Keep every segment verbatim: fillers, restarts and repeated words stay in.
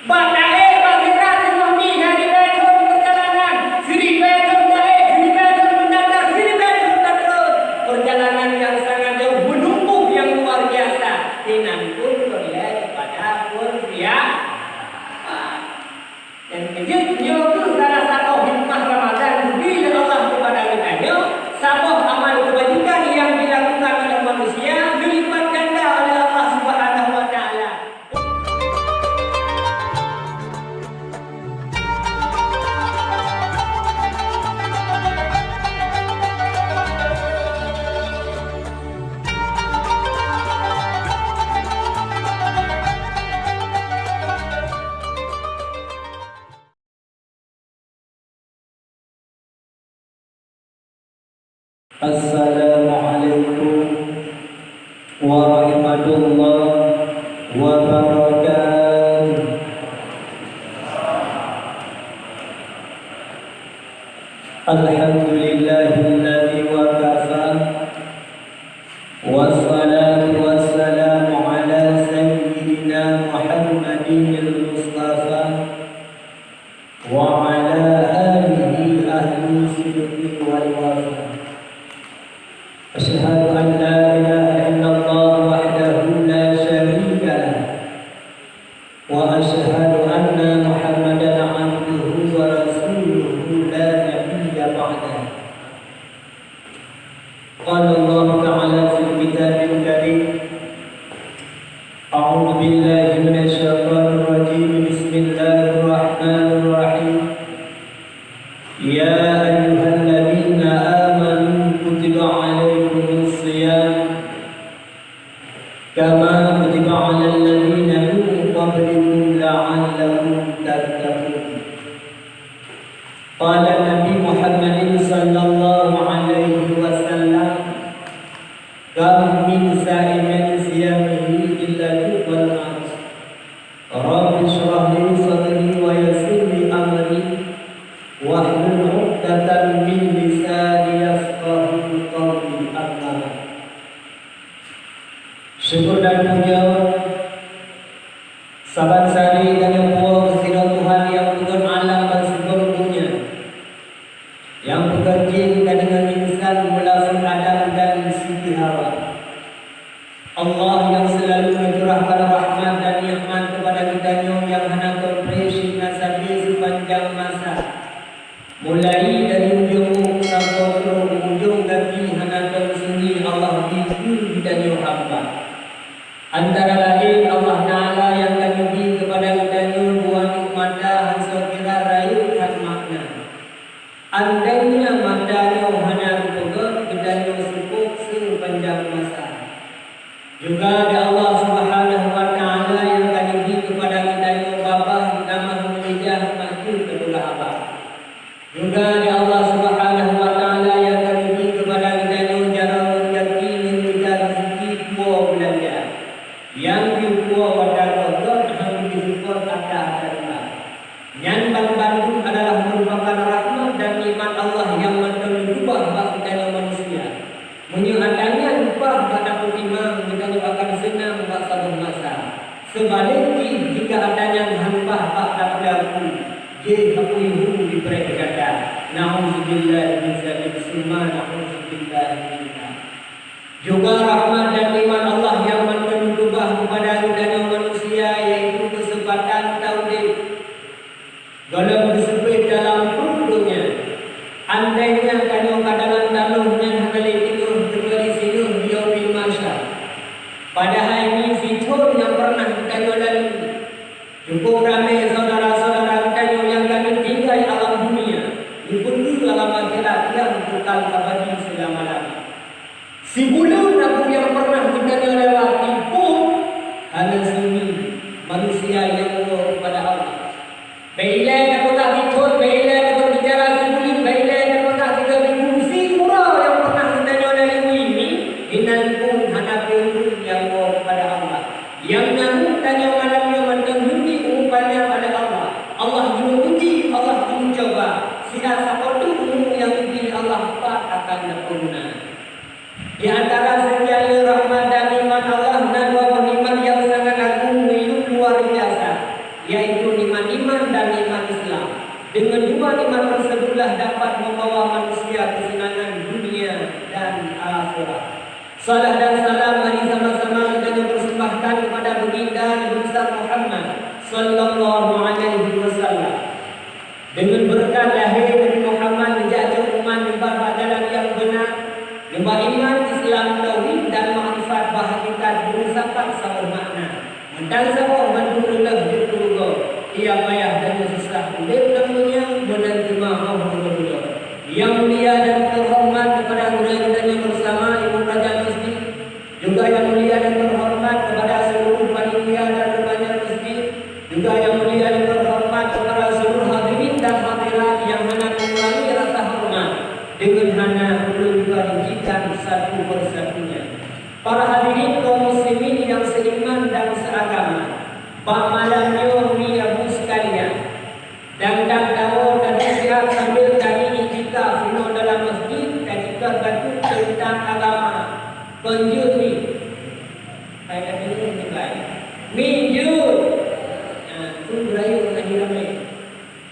Bak taék bak sira teungoh mi na ribée thon peurjalanan, siribée thon taék, siribée thon meunan, siribée thon tatrôn. Peurjalanan nyang sangat jauh meunumpuk nyang luar biasa, inan pun peureulée pada peusiapan. Dan keujeuet nyoe kheueh salah saboh hikmah Ramadhan geubri lé Allah keupada geutanyoe, saboh amal keubajikan nyang dilakukan oleh manusia geulipatganda oleh Allah Subhanahu wa Taala. Assalamualaikum warahmatullahi wabarakatuh. Alhamdulillahilladzi wa kafa. Wassalatu wassalamu ala sayyidina Muhammadinil Mustafa. Wa ala alihi ahli sidqi wal wafa. Asyhadu an la ilaha illallah wahdahu la syarika lah. Wa asyhadu anna Muhammadan abduhu wa rasuluhu la nabiyya ba'dah. Qala Allahu ta'ala fil kitabil karim, a'udzu billahi minasy syaithanir rajim. Bismillahirrahmanirrahim. Ya ayyuhalladzina amanu kutiba alaikumus shiyam kama kutiba alal ladzina min qablikum la'allakum tattaqun. Qala Nabi Muhammadin sallallahu alaihi wasallam, kam min sa'imin siyamihi illa jubal ars. Rabbi shrah li sadri wa yassir li amri, wahlul 'uqdatam min lisani yafqahu qawli. Amma ba'd. Syukur dan puja saban sari tanyoe puwoe keu sidroe Tuhan nyang peugot alam ban sigom donya, nyang peugot jin dan deungon insan, meulalu Adam dan Siti Hawa. Allah nyang seulalu mencurahkan rahmat dan nikmat keupada geutanyoe nyang hana teupri seunasabe seupanjang masa. Mulai dari ujong muek sampoe trok u ujong gaki hana tom sunyi Allah bri keu geutanyoe hamba. Antara laén Allah Ta'ala nyang ka geubri keupada geutanyoe dua aneuk mata han soe kira rayeuk that makna. Andainya mata nyoe hana geupeugöt, geutanyoe seupôt seupanjang masa. Juga di Allah Subhanahu wa Ta'ala nyang ka geubri keupada geutanyoe babah tamah meulijah mak jeuet tapeugah abah. Juga di Allah Subhanahu wa Ta'ala nyang ka geubri keupada geutanyoe jaroe ngon gaki ngon mita raseuki puwoe beulanja. Nyang geupuwoe watèe goh-goh han geuseupôt ata-ata riba. Nyan banmandum adalah meurupakan rahmat dan nikmat Allah nyang mantong geukeubah bak geutanyoe manusia. Meunyoe ata nyan leupah bak tapeutimang, geutanyoe akan seunang bak saboh masa. Seubalek jih, jika ata nyan han leupah bak tapeulaku, jih ka peuyuhu dipreh gata. Nauzubillah min zalik, summa nauzubillah minha. Juga rahmat dan nikmat Allah nyang mantong geukeubah keupada geutanyoe manusia, yaitu keuseumpatan taudép gohlom geuseupôt dalam pruet donya. Andainya tanyoe ka dalam tanoh nyan hana lé teungoh keucuali singoh di Yaumil Mahsyar. Padahai nyoe sithon nyang peureunah geutanyoe lalui. Cukup ramé syedara-syedara geutanyoe nyang ka geutinggai alam dunia, geupeue alam akhirat nyang kekal abadi seulama-lama. Sibuleuen Rabu nyang peureunah geutanyoe lewati pun hana sunyi manusia nyang woe keupada Allah. Bèk ilèe tapeugah sithon, bèk ilèe tapeugah bicara sibuleuen, bèk ilèe tapeugah sigoe minggu, siuroe nyang peureunah geutanyoe lalui nyoe, inan pun hana peureulèe nyang woe keupada Allah. Nyang na geutanyoe malam nyoe mantong nyoe umu panyang yaitu nikmat iman dan nikmat Islam. Dengan dua nikmat tersebutlah dapat membawa manusia kesenangan dunia dan akhirat. Salam dan salam mari sama-sama kita persembahkan kepada Baginda Nabi besar Muhammad sallallahu alaihi wasallam. Dengan berkat lahé Nabi Muhammad neujak umat nibak bak jalan nyang beuna, nibak iman, Islam, tauhid dan makrifat, bak hakikat beureusapat saboh makna. Mantong saboh bandum reuloh jeuet keu rugoe, ia payah dan susah udeb lam donya, meunan teuma óh uroe ulôn. Yang mulia dan terhormat kepada gurée geutanyoe bersama, Imum Raja Masjid, juga yang mulia dan terhormat kepada seluruh panitia dan remaja masjid, juga yang mulia dan terhormat kepada seluruh hadirin dan hadirat yang hana mengurangi rasa hormat dengan hana ulôn juga hinggikan satu persatunya. Para hadirin kaum muslimin yang seiman dan seagama, bak malam nyoe, Bapak Ibu sekalian, dan, dan kamoe tadi siat sambil tadi iktikaf inoe dalam masjid, ka jikah bacut teuntang agama. Kon jeuet mi? Hai ka deungoe mi bai? Mi jeuet! Nah, tu beurayeuk ngon ahi ramé.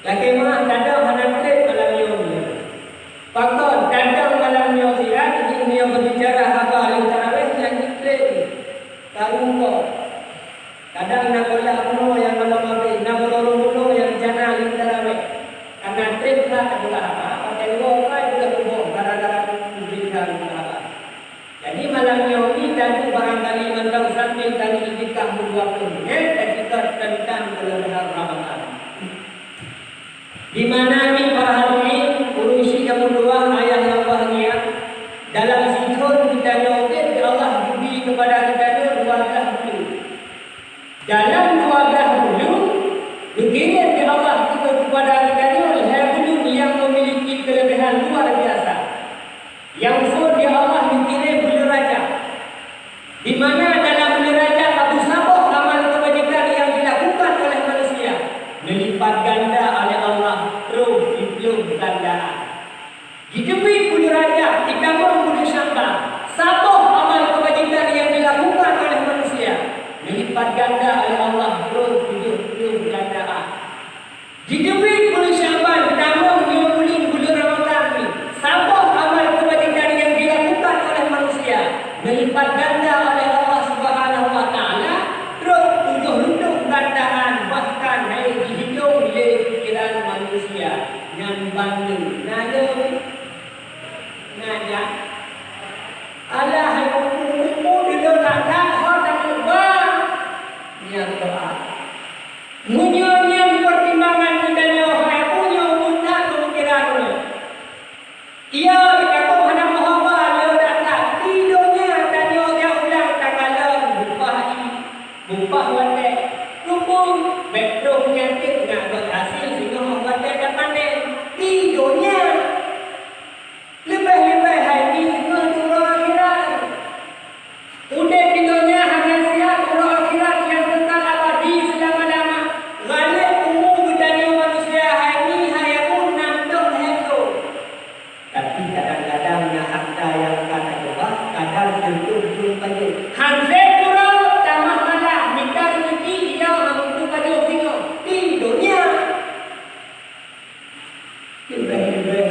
Lakée meuah, tadong hana treb malam nyoe. Pakon, tadong malam nyoe siat, jih nyoe beubicara haba lheueh tarawéh nyan jitreb. Tarumpok. Kadang na bola bunoe nyang gohlom abéh, na bola bunoe nyang jana lheueh tarawéh. Kana treb that bola haba, watée lheueh kai bola tuboh gara-gara kubu jih ka bola haba. Jadi malam nyoe nyoe tadu barangkali mantong sambil tadi iktikaf meudua ploh menit, taceutot teuntang keuleubehan Ramadhan. Di mana nyoe para hadirin, ureueng syiek nyang meutuah, ayah nyang bahgia, dalam sithon geutanyoe udeb Allah geubri keupada geutanyoe dua blah buleuen. Dalam dua blah buleuen, geukirém lé Allah keu-, keupada geutanyoe lhée buleuen nyang memiliki keuleubehan luar biasa. Nyang phon lé Allah geukirém buleuen Rajab. Di mana dalam buleuen Rajab ka beusaboh amal keubajikan nyang dilakukan oleh manusia, neulipat ganda oleh Allah troh siploh gandaan. Jiteubiet buleuen Rajab, jitamong buleuen Syakban, saboh amal keubajikan nyang dilakukan oleh manusia, neulipat ganda oleh Allah troh tujoh ploh gandaan. Jiteubiet buleuen Syakban, tamong nyoe buleuen, buleuen Ramadhan nyoe, saboh amal keubajikan nyang dilakukan oleh manusia, neulipat ganda oleh Allah Subhanahu wa Taala, troh tujoh reutôh gandaan, bahkan hana jihitong lé pikiran manusia. Nyan bandum na lom. Na jak. Alah, hai mupu-mupu, dilôn that-that ho takeuba. Nyan doa. Meunyoe nyan peutimbangan geutanyoe, hai, meunyoe meunan peumikiran ulôn. Iya, geutanyoe hana meuhaba lé that-that. Di donya tanyoe jak ulang takalon bupah ié, bupah watée. Muphom, bék troh peunyakét ngat beuet hasé singoh watée tapanen. Di donya. Leubeh-leubeh hai nyoe singoh di uroe akhirat. Udeb di donya hana siat, uroe akhirat nyang kekal abadi seulama-lama. Ghaleb umu geutanyoe manusia hai nyoe, hai Abu, nam dong lhée ploh. Tapi kadang-kadang na hareuta nyang ka takeubah, kadang sireutoh jeuem pajoh. Han sép uroe tamah malam, mita reuzeuki, iya mampu pajoh singoh di donya. Leubeh-leubeh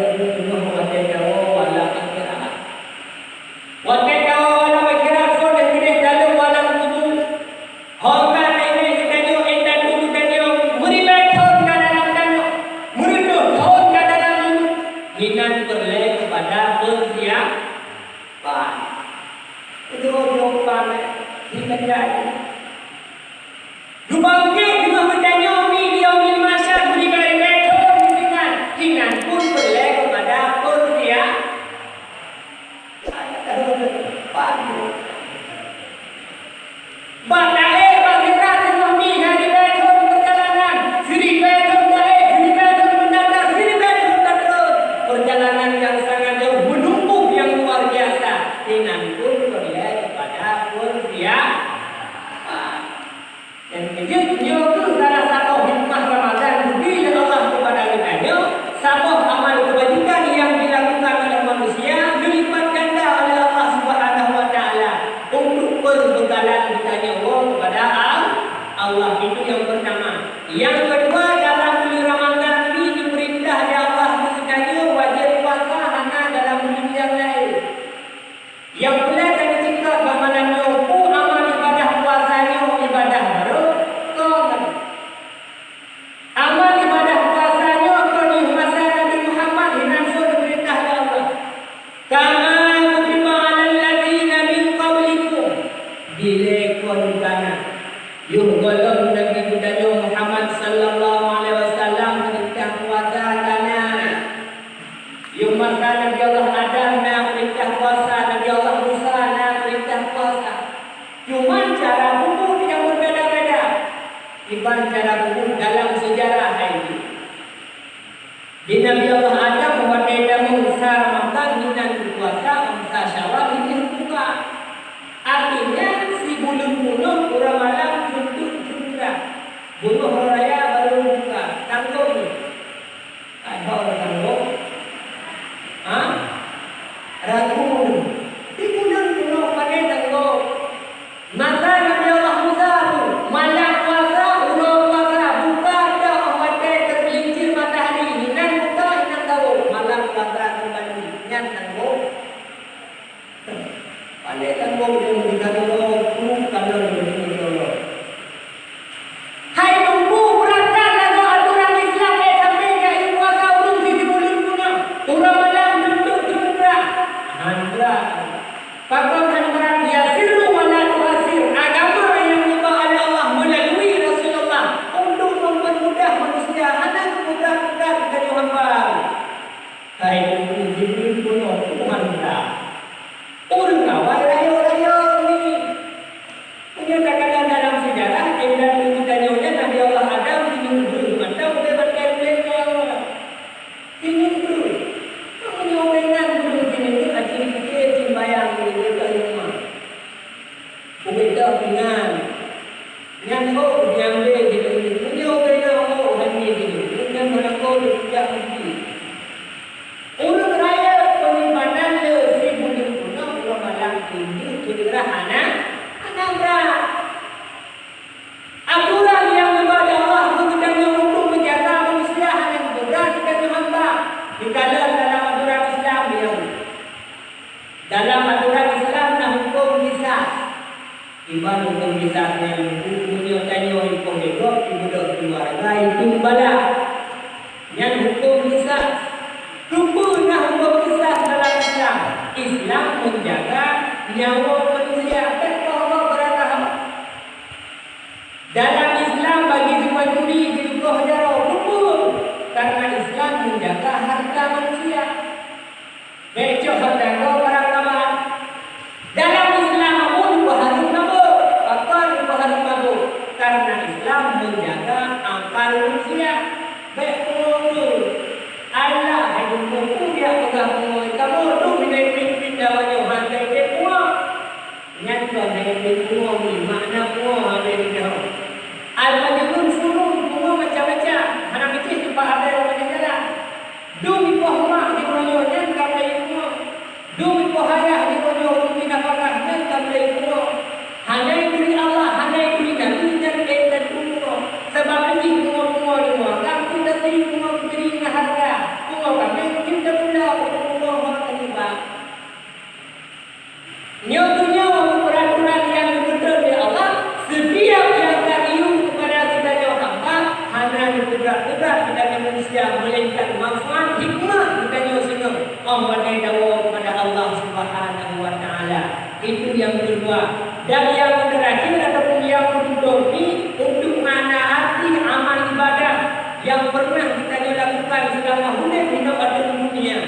Ban hukôm kisas nyan, meunyoe tanyoe ipoh lé gob, ibeudôh keuluwarga, ipeue bala. Nyan hukôm kisas. Keupeue na hukôm kisas dalam Islam? Islam menjaga nyawa manusia. Bèk poh gob beurangkaho. Dalam Islam bagi jipeujudi, jilukoh jaroe. Keupeue? Karena Islam menjaga harta manusia. Bèk cok hareuta gob barang raban. Dalam Islam amon peuhareuem mabök. Pakon peuhareuem mabök? Karena Islam menjaga akal manusia. Bèk pungo ureueng. Alah, hai bumoe, peue jak peugah pungo, kamoe dum inai pin-pin dawa nyoe hana teupeue pungo. Nyan kon hai pin pungo nyoe, makna pungo habéh nyoe. Al-majnun funu, pungo macam-macam, hana meucéh teumpat habéh lam jalan. Dum ipoh mak jiwoe nyoe nyan ka mulai pungo. Dum ipoh ayah jiwoe nyoe ureueng nafakah nyan ka mulai pungo. Hana turi Allah, hana turi Nabi nyan ék teupeue pungo. Sabab jih pungo-pungo nyoe ka pun teupeue pungo geubri ngon hareuga. Pungo kaméng jeuet teupeue ureueng pungo ho teulibat. Nyoe keuh nyoe peuraturan nyang geupeutron lé Allah, setiap nyang ka geuyue keupada geutanyoe hamba, hana geupeugah-peugah geutanyoe manusia, melainkan manfaat hikmah geutanyoe singoh 'oh watèe tawoe keupada Allah Subhanahu wa Ta'ala. Itu nyang keudua. Dan nyang teurakhir ataupun nyang keututôp nyoe, untuk makna arti amal ibadah nyang pernah geutanyoe lakukan seulama udép inoe ateueh dunia.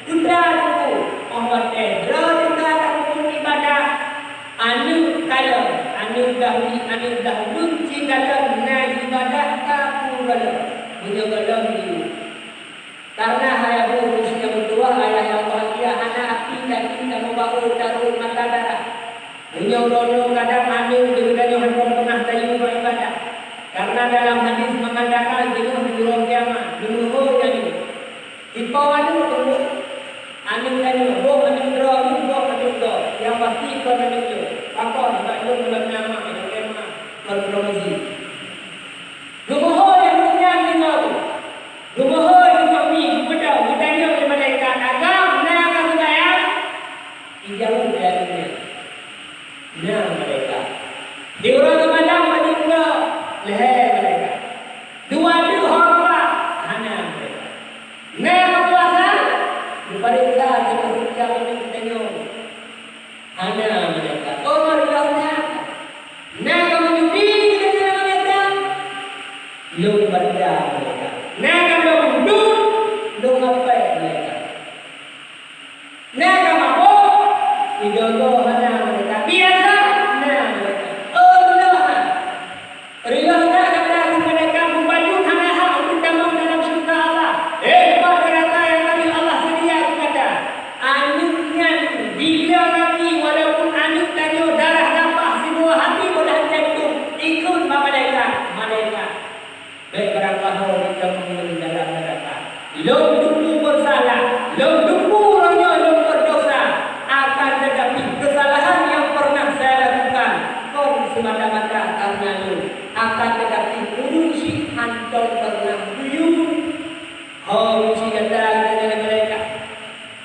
Putra Teungku, 'oh watèe droe teuka tapeubuet ibadah, aneuk kalon, aneuk dahulu, aneuk dahulu cit kalon na jiibadah ka peue gohlom, meunyoe gohlom jiyue. Karena hai Abu Rusi nyang meutuwah, ayah nyang bahagia, hana api daging kamoe baôt tarot mata darah. Meunyoe droeneuh kadang aneuk geutanyoe hantom peunah tayue bak ibadah. Karena dalam hadis mengatakan, jinoe di uroe kiamat, meunyoe ho nyan. Ipoh aneuk teungku, aneuk tanyoe, boh aneuk droe, boh aneuk droe, nyang pasti kon aneuk lôn. Pakon? Bak lôn lom na mak, nyang keu mak, kon promosi. Geumoe ho nyang nyan singoh. Geumoe ho singoh mi, geupeudong, geutanyoe lé malaikat, "Agam na ka geubayang?" Ijaweueb lé aneuk nyan, "Na, malaikat." Di uroe seumalam bak jipeugah, "Lhèe, malaikat." Dua teuk ho keubah, "Hana, malaikat." "Na ka puasa?" Geupareksa teungoh seutia ureueng geutanyoe. "Hana, malaikat." "Oh, meuridong na." "Na ka meujudi?" geutanyoe lé malaikat. "Lôn baca, malaikat." "Na ka bloe udeueng?" "Lôn apèe, malaikat." "Na ka mabök?" "Igoe-goe hana, malaikat." "Biasa?" "Na, malaikat." "Oh, reuloh na." Reuloh na gata keu malaikat, mubacut hana hak untuk tamong dalam syeuruga Allah. Eh, bak gata nyang ka lheueh Allah seudia keu gata. Aneuk nyan jibloe gaki, walaupun aneuk tanyoe darah dapah sibuah hati beulah jantung, ikheun bak malaikat, "Malaikat, bèk beurakah ho jitamong lôn dalam neuraka." Lôn teupeu beusalah, lôn teupeu uroe nyoe lôn beudosa, akan teutapi keusalahan nyang pernah saya lakukan kon seumata-mata kareuna lôn, akan teutapi ureueng chik hantom pernah geuyue. Ho ureueng chik gata, geutanyoe lé malaikat.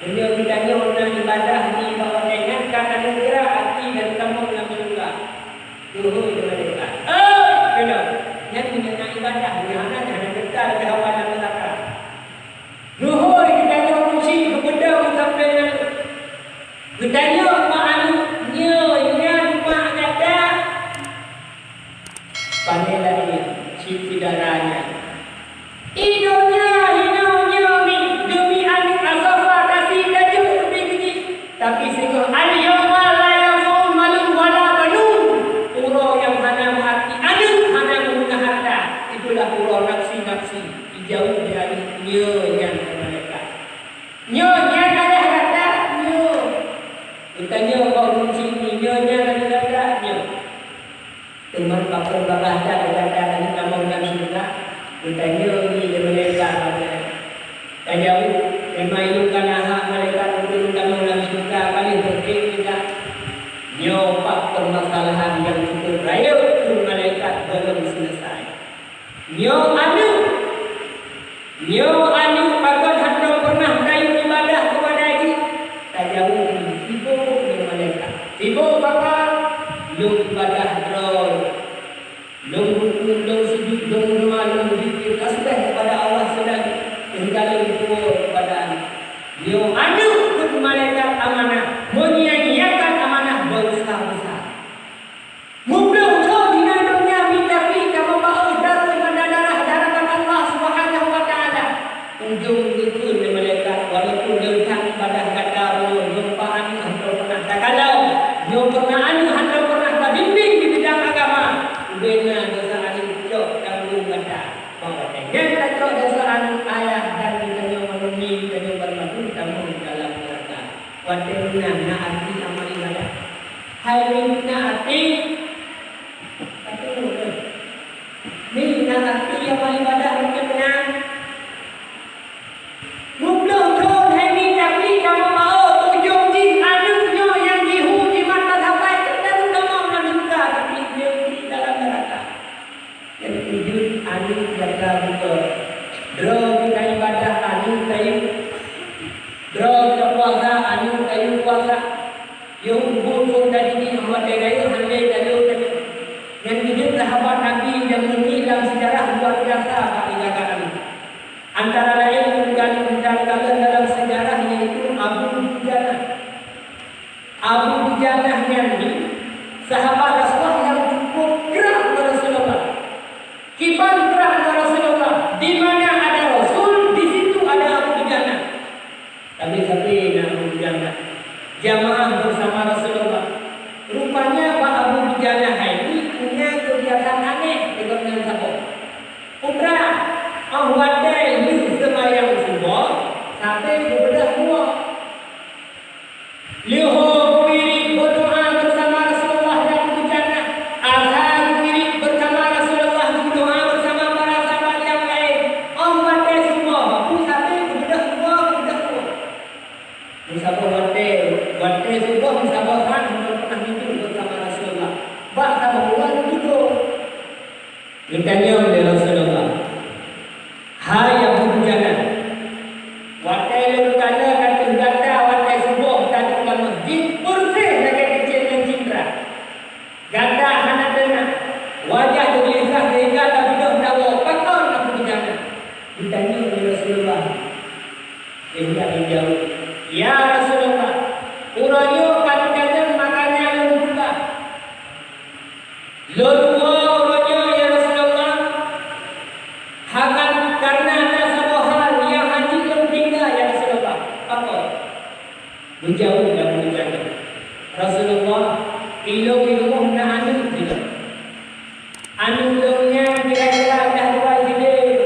Meunyoe geutanyoe na ibadah di bak watèe nyan ka taneuk geurak até dan tamong lam syeuruga. Leuhô lé malaikat, "Eh, keunoe! Nyan meunyoe na ibadah, meunyoe hana, hana keukai lé hawa lam neuraka." Leuhô geutanyoe ureueng chik geupeudong sampoe nyan. Geutanyoe mak aneuk, "Nyoe nyan mak gata?" Pane laén, cit syedara nyan. "I donya hinoe nyoe mi, deumi aneuk asofa kasi tajok ubé geuchik." Tapi singoh, "Al-yauma la yanfa'u malun wala banun." Uroe nyang hana meuarti aneuk, hana meuhuna harta. Itulah uroe nafsi-nafsi. Ijaweueb lé aneuk, "Nyoe nyan, hai malaikat." "Nyoe nyan ayah gata?" "Nyoe." Geutanyoe bak ureueng chik, "Nyoe nyan ayah gata?" "Nyoe." Teuma pakon babah that gata ka jitamong lam syeuruga? Geutanyoe lé malaikat, "Tajaweueb, memang ilôn ka na hak malaikat untuk lôn tamong lam syeuruga, ka lheueh beutrép gata." Nyoe pat peumasalahan nyang cukup rayeuk keu malaikat gohlom seuleusai. Nyoe aneuk, nyoe aneuk pakon hantom pernah tayue ibadah keupada jih? Tajaweueb sibôk lé malaikat. Sibôk pakon? Lôn ibadah Nyan tacok desya aneuk ayah dan geutanyoe manusia, geutanyoe banmandum tamong dalam neuraka. Watée meunan na arti amal ibadah. Hai meunan na arti, ka teuh, meunan na arti amal ibadah watée meunan. Muplôh thon hai nyan, tapi kamoe meu'oh ujong jih aneuk nyoe nyang jihu jimat meusapat, dan kamoe lam syeuruga, tapi lé dalam neuraka. Nyang keujeuet aneuk jaga beutôi. Droe geutanyoe ibadah aneuk tayue. Droe geutanyoe puasa aneuk tayue puasa. Yoh umbon phon tajadi watée rayeuk hana lé tayue tayue. Nyang keujeuet sahabat Nabi nyang meunan lam seujarah luar biasa bak jaga aneuk. Antara laén nyang ka lheueh dalam seujarah yaitu Abu Dujanah. Abu Dujanah nyan sahabat Rasulullah nyang cukup krab ngon Rasulullah. Kiban krab ngon Rasulullah, di mana ada Rasul, di situ ada Abu Dujanah. Tapi sabe na Abu Dujanah jamaah bersama Rasulullah. Rupanya bak Abu Dujanah hai nyan punya kebiasaan aneh di gobnyan saboh. Umrah, oh watée lheueh seumayang suboh, sabe geubeudôh nyoe. Leuho geuwirit beudoa bersama Rasulullah dan Abu Dujanah. Asa geuwirit bersama Rasulullah, geudoa bersama para sahabat nyang laén. Oh watée suboh, sabe geubeudôh dua, geubeudôh dua. Meusaboh watée, watée suboh meusaboh that hana pernah ngieng bersama Rasulullah. Bak saboh bulan dudoe. Geutanyong lé Rasulullah, "Hai Abu Dujanah, watée lôn kalon ateueh gata watée suboh taduek lam masjid, beureuséh lagée keucéng ngon cindra. Gata hana teunak, wajah teugelisah seuhingga tabeudôh tawoe, pakon Abu Dujanah?" Geutanyong lé Rasulullah. Seuhingga geujaweueb, "Ya Rasulullah, uroe nyoe ka geutanyong makanya lôn peugah." Lôn woe uroe nyoe, ya Rasulullah, hana kareuna na saboh hal nyang hana lôn tinggai, ya Rasulullah. Pakon? Geujaweueb lé Abu Dujanah, "Rasulullah, ilôn di rumoh na aneuk jih. Aneuk lôn nyan kira-kira dah dua sideh.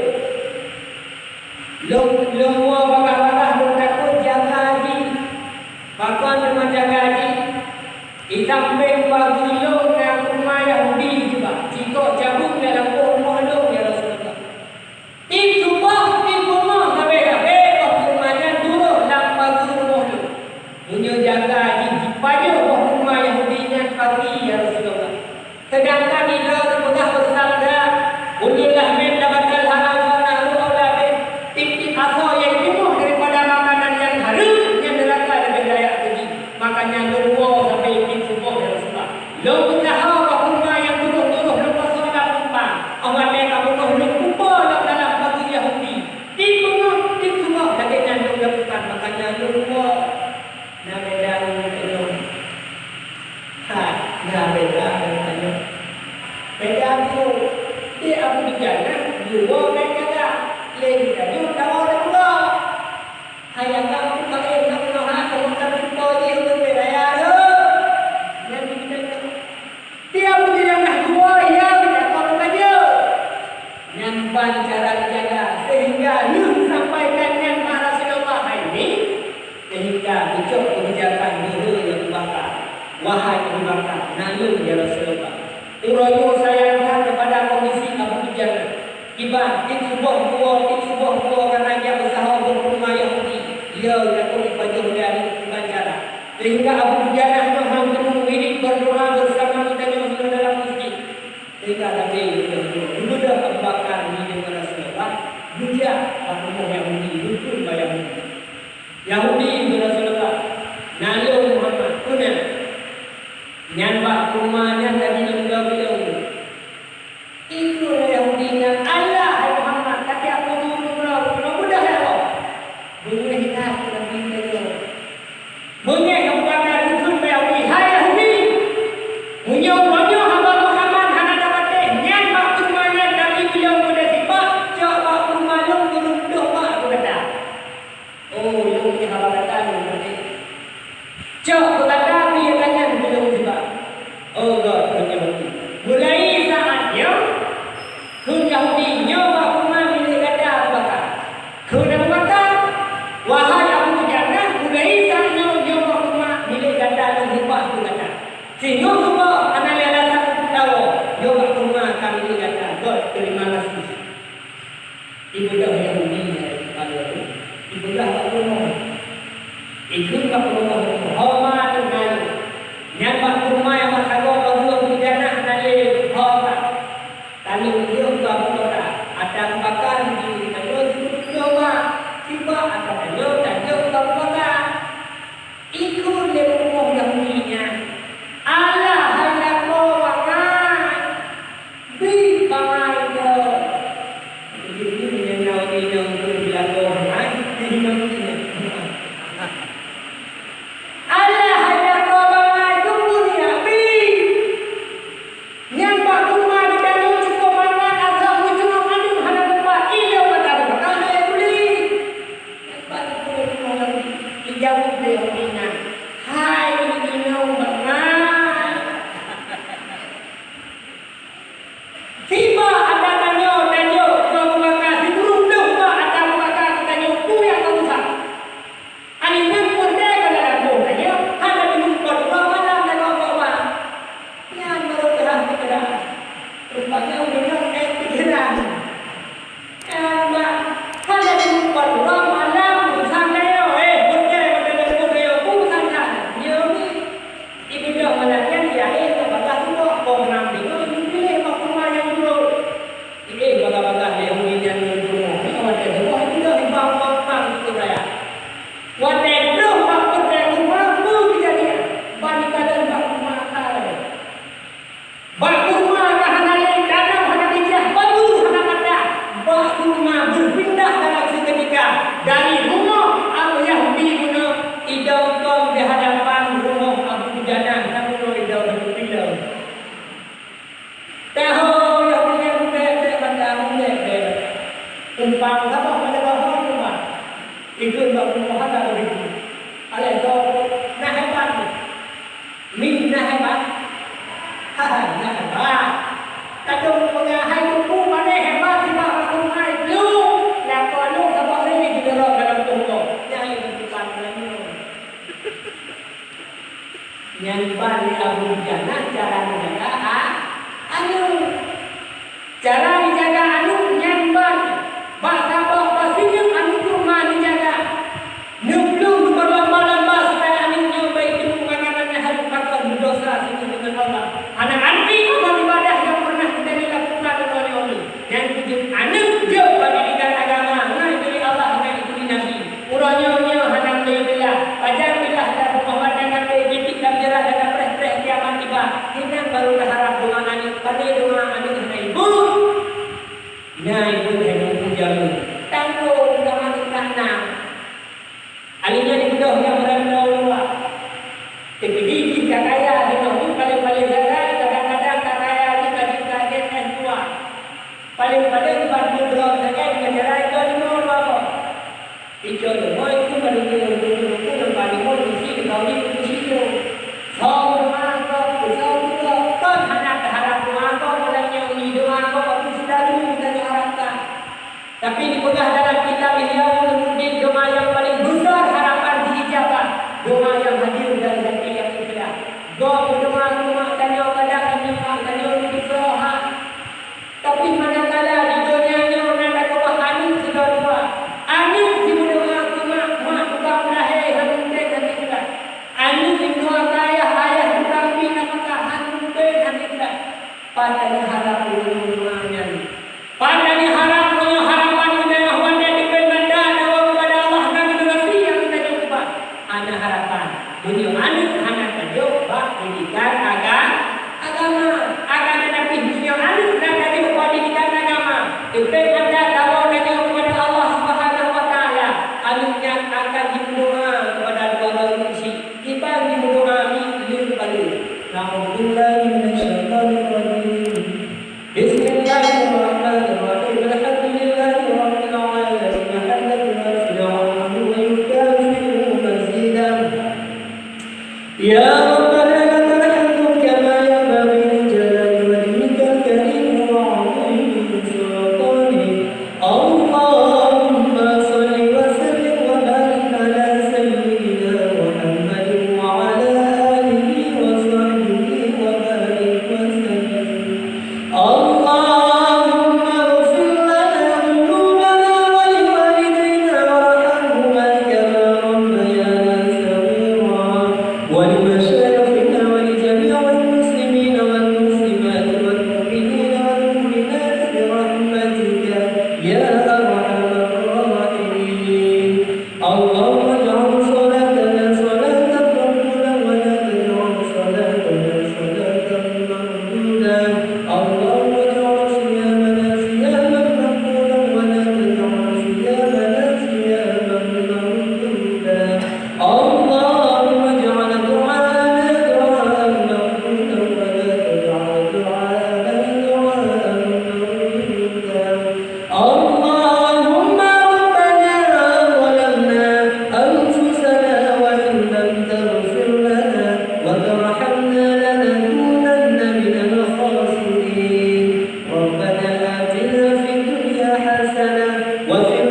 Lôn, lôn woe bagah-bagah lôn takot jaga jih. Pakon teuma jaga jih? Di sampéng pageue lôn na kurma Yahudi jibak, jikok cabeueng lam lampôh rumoh lôn, ya Rasulullah. Tiep suboh, tiep beungoh, sabe-sabe boh kurma nyan turoh lam pageue rumoh lôn. Meunyoe jaga jih jipajoh boh kurma Yahudi nyan pagi, ya Rasulullah." Seudangkan idroe geupeugah beusabda, "Ulul lahmin nabatal haram fannaru aula bih." Tiep-tiep asoe nyang jitimoh daripada makanan nyang hareuem, nyan neuraka leubeh layak keu jih. Makanya lôn woe sabe tiep suboh, ya Rasulullah. Lôn useuha bak kurma nyang turoh-turoh lôn pasoe lam kupa. Óh watée ka beungoh lôn kupa lam dalam pageue Yahudi. Tiep beungoh, tiep suboh lagée nyan lôn lakukan, makanya lôn woe. Na beda ngon geutanyoe. Hai, na beda ngon geutanyoe. Beda geuh, di Abu Dujanah geuwoe bèk jaga, lé geutanyoe tawoe lam rumoh. Hai agam peumaén lam rumoh, ha, teuma ka cupo jih ureueng bèk raya lom. Nyan di geutanyoe. Tiep Abu Dujanah geuwoe, ya, geutanyoe tawoe lam rumoh. Nyan ban cara geujaga, sehingga lheueh geusampaikan nyan bak Rasulullah hai nyan, sehingga geucok keubijakan lheueh nyang Abu Bakar, "Wahai Abu Bakar, na lôn ya Rasulullah." Uroe nyoe sayang that keupada kondisi Abu Dujanah. Kiban, tiep suboh geuwoe, tiep suboh geuwoe kareuna jak useuha boh kurma Yahudi. Yo, takot jipajoh lé aneuk kiban cara. Sehingga Abu Dujanah nyoe han teumé wirit berdoa bersama geutanyoe inoe dalam masjid. Teuka tabé geubeudôh Abu Bakar ngieng ngon Rasulullah, geujak bak rumoh Yahudi, geukheun bak Yahudi. "Yahudi," geukheun Rasulullah, "Na lôn Muhammad, peue na?" "Nyan bak kurma nyan lagèe lôn bloe keu lôn." Geukheun lé Yahudi nyan, "Allah, hai Muhammad, ka tiep peue ureueng droe, droe mudah ya Allah." Beungéh that Nabi nyan. Beungéh Abu Bakar geukheun bak Yahudi. Ibeudôh Yahudi nyan, ibeudôh bak peurumoh. Ikheun bak peurumoh, "Ho ma teungoh nyan bak kurma nyang meusagoe bak Abu Dujanah nyan lé, ho ma." Taleueng yôh keu Abu Bakar, atra Abu Bakar di tanyoe sikureueng ma, sibak atra tanyoe tajok keu Abu Bakar. Ikheun lé peurumoh Yahudi nyan, "Alah hai lakoe bangai, bi bangai nyoe." Jadi, nyan Yahudi nyang keu lakoe bangai, jadi Yahudi nyan. "Alah hai lakoe bangai, keupeue nyak bi?" Nyan bak kurma di tanyoe cukôp mangat asai meucurong aneuk hana teumpat, ilée mata buka hana guli. Nyan bak kurma ijaweueb lé ureueng nyan, "Hai inong bangai, sibak atra tanyoe tajok keu Abu Bakar, sikureueng deuh bak atra Abu Bakar geutanyoe peue nyang ka usah." Aneuk nyan peureulée ka lam lampôh tanyoe, hana jimuphom dua malam lagoe-goe ba. Nyan barô teuhah pikiran. Rupanya ureueng nyan ék pikiran. Nyan ba, hana jimuphom dua malam usang tanyoe, éh, peureulée ka lam lampôh tanyoe, peue usang nyan? Nyoe ni. Ibeudôh malam nyan, di akhé ka bagaih tuboh, program deungoe, piléh bak kurma nyang jurông. Éh, bagaih-bagaih lé Yahudi nyan ngon rumoh. Nyoe watée rumoh itu dah ribang-ribang di kota raya. Watée troh bak peureulée kurma, peue keujadian? Ban ikalon bak kurma ka lagée. Bak kurma ka hana lé, tanom hana bijéh, batu hana patah. Bak kurma beupindah dalam seuketika dari rumoh Abu Yahudi bunoe, idong kong di hadapan rumoh Abu Dujanah, na bunoe idong Abu Dujanah. Taho Yahudi nyan bèk-bèk mata, bèk-bèk mata. Umpang saboh meujaga hôi umpang. Ikheun bak rumoh hana begitu. Alèh soe na hebat. Mi na hebat. Haha, na hebat. Kadang peungahan teungku pané hebat sibak bak rumoh hai. Lu, lakoe lu saboh lé jidorong dalam tungkong. Nyang itu bukan nyoe. Nyan ban lé Abu Dujanah cara neujaga a-, aneuk. Cara neujaga aneuk nyan ban. Bak saboh, bak sineuk aneuk teuma neujaga. Neuplueng neubeurlomba-lomba supaya aneuk nyoe bèk jiteupeue makanan nyang hareuem pakon, meudosa singoh deungon Allah. Hana arti amal ibadah nyang pernah geutanyoe lakukan uroe nyoe. Nyan keuh jeuet aneuk jeuet pendidikan agama, ngon turi Allah, ngon turi Nabi. Uroe nyoe, nyoe hana meulé geulah. Pajan geulah lam rumoh watèe gata jitik lam jeurat, gata preh-preh kiamat tiba. Inan baru taharap doa aneuk, pané doa aneuk hana ibu. Na ibu hai teungku jameun. Tanggong lam aneuk na. Aneuk nyan dibeudôh nyang meuranto u luwa. Teukeudi jih ka kaya, jinoe nyoe paléng-paléng sagai, kadang-kadang ka kaya jih ka jeuet ka jeuet S dua. Paléng-paléng ban peuet droe sagai deungon cara icok leumo dua boh. Icok leumo itu meunurot ureueng-ureueng nyang ba leumo meusti geukawé keu sinoe. Soe meudoa gob, soe meudoa, kon hana teuharap doa gob malam nyoe, doa gob waktu syedara geutanyoe harapkan. Tapi dipeugah dalam kitab Ihya Ulumuddin, doa nyang paleng beusar harapan diijabah, doa nyang hadir dari hati nyang ikhlas. Gob meudoa keu mak tanyoe, kadang nyoe mak tanyoe neubisoe ha. Tapi manakala di donya nyoe na takeubah aneuk sidroe dua, aneuk jimeudoa keu mak, mak tukang meulahé hana mungken hana ikhlas. Aneuk jimeudoa keu ayah, ayah tukang bi nafakah hana mungken hana ikhlas. Pat tanyoe harap ureueng doa nyan? Pat tanyoe harap meunyoe harapan geutanyoe watèe teupeu mata wa fi